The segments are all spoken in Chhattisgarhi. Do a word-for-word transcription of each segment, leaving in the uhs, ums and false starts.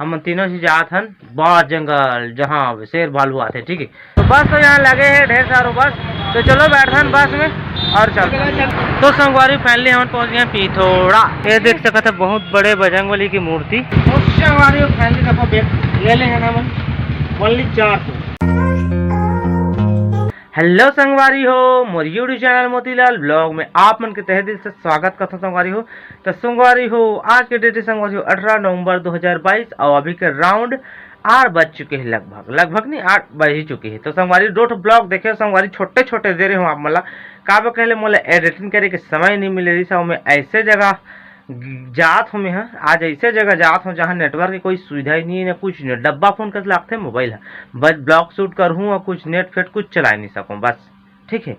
हमन तीनों झी जात हन बार जंगल, जहाँ शेर भालू आथे, ठीक है। तो बस तो यहाँ लगे है ढेर सारो बस, तो चलो बैठथन बस में और चलथन। तो संगवारी, finally हमन पहुँच गए पिथोड़ा। ये देख सकत है बहुत बड़े बजरंगबली की मूर्ति। तो संगवारी, finally देखो बैग ले ले है ना हमन, only चार सौ। हेलो संगवारी हो, मोर YouTube चैनल मोतीलाल ब्लॉग में आप मन के तहे दिल से स्वागत करथों संगवारी हो। तो संगवारी हो, आज के डेट है संगवारी हो अठारह नवंबर दो हज़ार बाईस और अभी के राउंड आठ बज चुके हैं, लगभग, लगभग नहीं, आठ बज ही चुके हैं। तो संगवारी, दो ठो ब्लॉग देखे संगवारी, छोटे छोटे दे रहे हूँ आप मन ला। काबर कहले मोला एडिटिंग करे के समय नहीं मिले रही, मैं ऐसे जगह जात हूँ मैं ह, आज ऐसे जगह जात हूँ जहाँ नेटवर्क की कोई सुविधा ही नहीं है, ना कुछ नहीं, डब्बा फोन कर लागथे मोबाइल ह, बस ब्लॉग शूट करहूँ और कुछ नेट फेट कुछ चला नहीं सकूँ बस, ठीक है।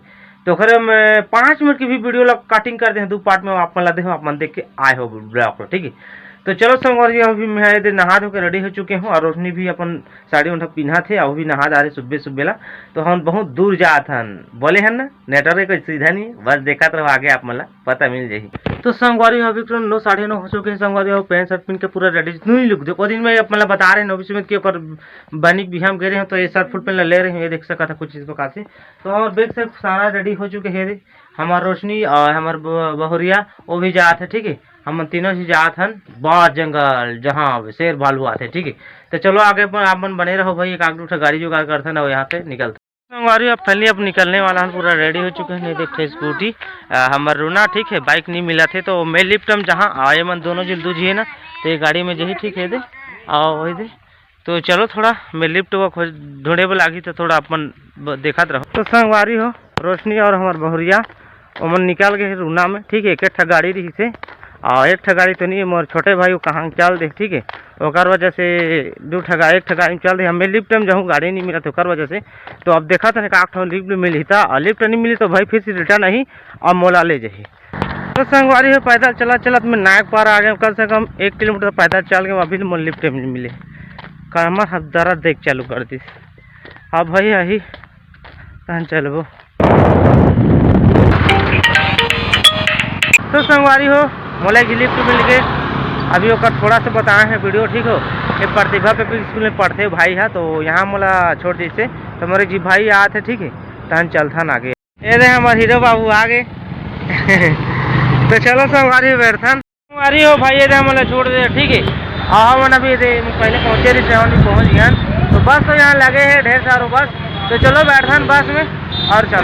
तो ओकरे में पाँच मिनट की भी वीडियो ला कटिंग कर दे हैं, दो पार्ट में आप मन ला दे हूँ, आप मन देख के आए हो ब्लॉग को, ठीक है। तो चलो संगवारी, अभी मैं ये दे नहा धो के रेडी हो चुके हूँ और रोशनी भी अपन साड़ी ओढ़ा पिन्हा थे, अउ भी नहा डारे सुबह सुबह ला। तो हम बहुत दूर जात हन, बोले हन ना, नेटवर्क के कोई सुविधा नहीं, बस देखत रहो आगे, आप मन ला पता मिल जाही। तो संगवारी हो, अभी तो नौ, साढ़े नौ हो चुके हैं संगवारी हो। पैंट शर्ट पहन के पूरा रेडी, न्यू लुक देखो, दिन में आप मन ला बता रहे हैं, नौवीं में के ऊपर बनिक बिहाम गे रहे हैं, तो ये शर्ट फुल पहन ले रहे हैं, ये देख सकत है कुछ इस प्रकार से। तो हमारे बैग से सारा रेडी हो चुके हैं, हमार रोशनी और हमार ब-, बहुरिया, वो भी जात है, ठीक है। हम तीनों झी जात हन बार जंगल, जहाँ शेर भालू आथे, ठीक है। तो चलो आगे अपन, आप मन बने रहो भाई, एक आग दू ठो गाड़ी जुगाड़ करथन और यहाँ से निकलथन। संगवारी, अब finally अब निकलने वाला हन, पूरा रेडी हो चुके हैं। ये देख ठे स्कूटी, आ, हमर रूना, ठीक है, बाइक नहीं मिला थे तो मैं लिफ्ट हम जहाँ आए मन दोनों झी दू झी है ना, तो ये गाड़ी में जही, ठीक है दे, आओ वही दे। तो चलो थोड़ा मैं लिफ्ट वो खोज, ढूंढे बर लागी तो थोड़ा अपन ब-, देखत रहो। तो संगवारी हो, रोशनी और हमार बहुरिया ओमन निकल गए रूना में, ठीक है। एक ठा गाड़ी रही से, और एक ठा गाड़ी तो नहीं, मोर छोटे भाई वो कहाँ चल दे, ठीक है। ओकर वजह से दू ठा गा-, एक ठा गाड़ी में चल दे, हमें लिफ्ट में जाऊँ, गाड़ी नहीं मिला तो ओकर वजह से। तो अब देखत हन का ठो लिफ्ट मिलही ता, और लिफ्ट नहीं मिली तो भाई फिर से रिटर्न आही और मोला ले जाही। तो संगवारी हो, पैदल चलत चलत मैं नायक पार आ गए, कम से कम एक किलोमीटर पैदल चल गए, अभी ले मोला लिफ्ट नहीं मिले। कमर ह दर्द देख चालू कर दिस। अब भाई यही तहन चलबो। तो संगवारी हो, मोला एक लिफ्ट मिल गए। अभी ओकर थोड़ा सा बताए हैं वीडियो, ठीक हो। ये प्रतिभा पब्लिक स्कूल में पढ़ते भाई है, तो यहाँ मोला छोड़ दीजिए। तो मोरे जी भाई आते, ठीक है, तहन चलथन आगे। ये दे हमार हीरो बाबू आ गए। तो चलो संगवारी बैठथन। संगवारी हो भाई, ये दे हमन ला छोड़ दे, ठीक है। और हमन अभी दे पहले पहुँचे रही, हमन भी पहुँच गए। तो बस तो यहाँ लगे है ढेर सारो बस, तो चलो बैठथन बस में और चल।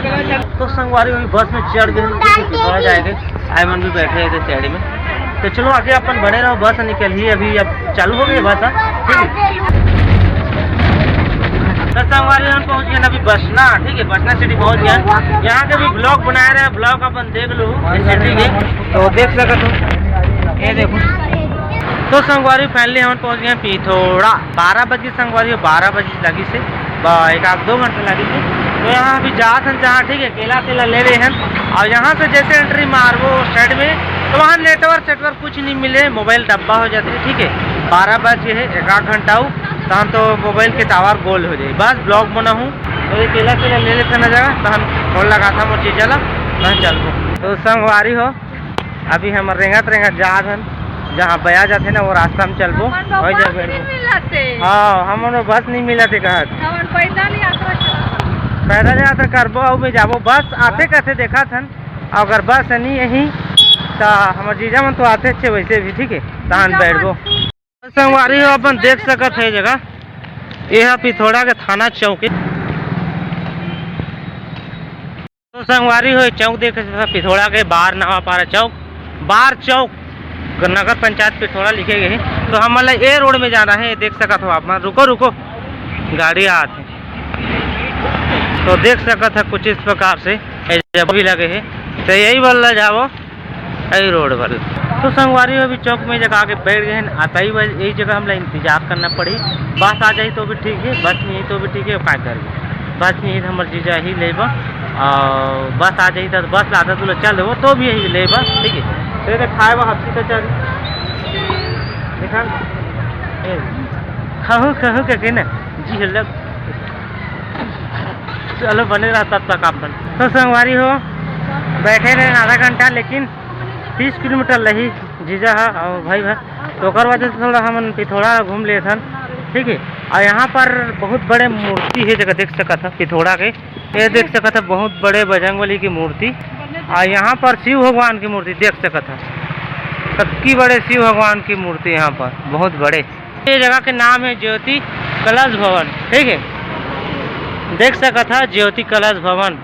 तो संगवारी हो, बस में चढ़ गए, ठीक है, पिथौरा जाएंगे। आए मन भी बैठे हैं साइड में। तो चलो आगे अपन बने रहो, बस निकल ही अभी, अब चालू हो गई बस, हाँ, ठीक है। तो संगवारी हम पहुंच गए अभी बसना, ठीक है, बसना सिटी पहुंच गए। यहाँ के भी ब्लॉग बनाए रहे, ब्लॉग अपन देख लो, ठीक है, तो देख सकत हो, ये देखो। तो संगवारी finally हम पहुंच गए पिथौरा, बारह बजे संगवारी, बारह बजे लगी से, ब-, एक आध दो घंटा लगी से। तो यहाँ अभी जात हन जहाँ, ठीक है, केला तेला ले रहे हैं। और यहाँ से जैसे एंट्री मारबो साइड में, तो वहाँ नेटवर्क सेटवर्क कुछ नहीं मिले, मोबाइल डब्बा हो जाते, ठीक है। बारह बज गए है, एक आध घंटा हो, तहन तो मोबाइल के टावर गोल हो जाए। बस ब्लॉग बनाहूँ, तो ये केला तेला ले लेते ना जगह, तहन फोन लगा था मोर जीजा ला, तहन चलबो। तो संगवारी हो, अभी हम रेंगत रेंगत जात हन, जहाँ बया जाथे ना, वो रास्ता में चलबो, हमन बर वही बस जगह नहीं बैठबो। मिलत हे। हाँ, हमन बर बस नहीं मिलत हे कहत। हमन पैदल यात्रा करत हन। पैदल यात्रा करबो, अउ में जाबो, बस आथे कथे देखत हन, अगर बस नहीं यही, त हमर जीजा मन तो आथे छे वैसे भी, ठीक है, तहान बैठबो। संगवारी हो, अपन देख सकत है जगह, ये है पिथौरा के थाना चौक। तो संगवारी हो, चौक देख सकत है, पिथौरा के बाहर नवापारा चौक, बार चौक, नगर पंचायत पिथौरा लिखे गए। तो हमन ला ए रोड में जाना है, देख सकत हो आप मन। रुको, रुको, गाड़ी आत है। तो देख सकत है कुछ इस प्रकार से ए जब भी लगे है, तो यही बल्ला जाओ। यही रोड पर। तो संगवारी हो, अभी चौक में जगह आके बैठ गए हैं। अतई बज-, यही जगह हमला इंतजार करना पड़ी। बस आ जाही तो भी ठीक है, बस नहीं तो भी ठीक है, का करबे? बस नहीं है तो हमर जीजा ही लेबा, और बस आ जाही तो बस ला आधा दूर चल देबो तो भी यही लेबा, ठीक है। तो ये खाए बा हफ्ती तो चल, देखा, ए, खहू खहू के, के ना जी हल्ला। चलो बने रहा तब तक आप मन। तो संगवारी हो, बैठे रहे आधा घंटा, लेकिन तीस किलोमीटर लही जीजा हा और भाई भा। तो ओकर वजह से थोड़ा हमन पिथौरा घूम लेथन, ठीक है। और यहाँ पर बहुत बड़े मूर्ति है, जगह देख सकत ह पिथौरा के, ये देख सकत ह बहुत बड़े बजरंगबली की मूर्ति। और यहाँ पर शिव भगवान की मूर्ति देख सकत ह, सबकी बड़े शिव भगवान की मूर्ति यहाँ पर बहुत बड़े। ये जगह के नाम है ज्योति कलश भवन, ठीक है, देख सकत ह ज्योति कलश भवन।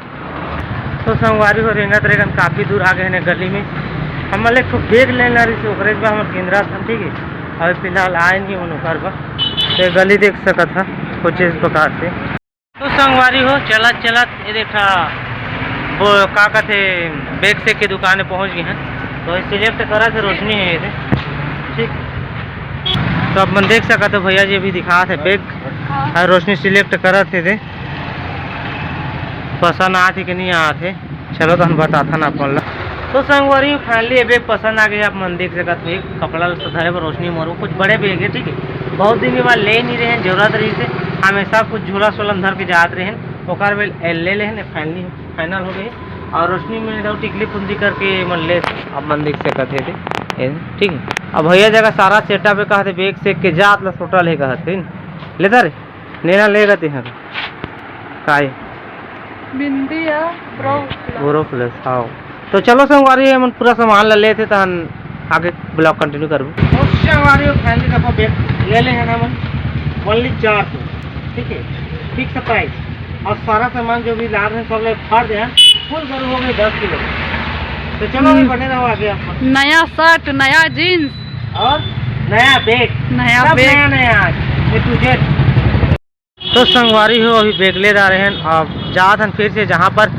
तो संगवारी हो, रेंगत रेंगत काफ़ी दूर आ गए हैं गली में। हमन ले एक ठो बैग लेना रही, ओकरे बर हमन केंद्रात हन, ठीक है। अभी फिलहाल आए नहीं हन ओकर बर। तो ये गली देख सकत ह कुछ इस प्रकार से। तो संगवारी हो, चलत चलत ये देखा वो का कहते, बैग सेक के दुकान में पहुंच गए हैं। तो सिलेक्ट करा थे, रोशनी है ये, ठीक। तो आप मन देख सकत हो, भैया जी अभी दिखात हे बैग, और रोशनी सिलेक्ट करत हे दे, पसंद आत हे कि नहीं आत हे। चलो तो हम बताथन आप मन ला। तो संगवारी, फाइनली ये बैग पसंद आ गया। आप मन देख सकत हो, एक कपड़ा ला धरे बर रोशनी मोर कुछ बड़े बैग है, ठीक है। बहुत दिन के बाद ले नहीं रहे हैं, जरूरत रही से हमेशा कुछ झोला सोला धर के जात रहे हैं, ओकर बेल ले ले हैं, फाइनली फाइनल हो गई। और रोशनी में इधर टिकली पुंदी करके मन ले, आप मन देख सकत हे दे, ए, ठीक है। अब भैया जगह सारा सेटअप है, कहते बैग सेक के जात ला सोटल है कहत है, लेता रे, लेना लेगा ते हर काय बिंदी या ब्रो प्लस। ब्रो प्लस, हाँ। तो चलो संगवारी, हमन पूरा सामान ला लेते तहन आगे ब्लॉग कंटिन्यू करबो। तो संगवारी, फाइनली देखो बैग ले ले हैं हमन, ओनली चार सौ, ठीक है, फिक्स प्राइस। और सारा सामान जो भी ला रहे हैं सब ले फाड़ दे हैं, फुल करू हो गए दस किलो। तो चलो अभी हम्म। बने रहो आगे आप। नया शर्ट, नया जींस और नया बैग, नया सब बैग। नया नया आज ए टू जेड। तो संगवारी हो, अभी बैग ले जा रहे हैं, अब जात हन फिर से जहाँ पर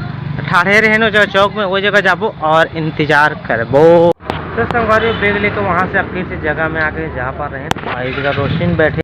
ठाढ़े रहे हैं, वो जगह चौक में, वो जगह जाबो और इंतजार करबो। तो संगवारी हो, बैग लेके वहाँ से अब फिर से जगह में आके जहाँ पर रहे हैं, और इधर रोशनी बैठे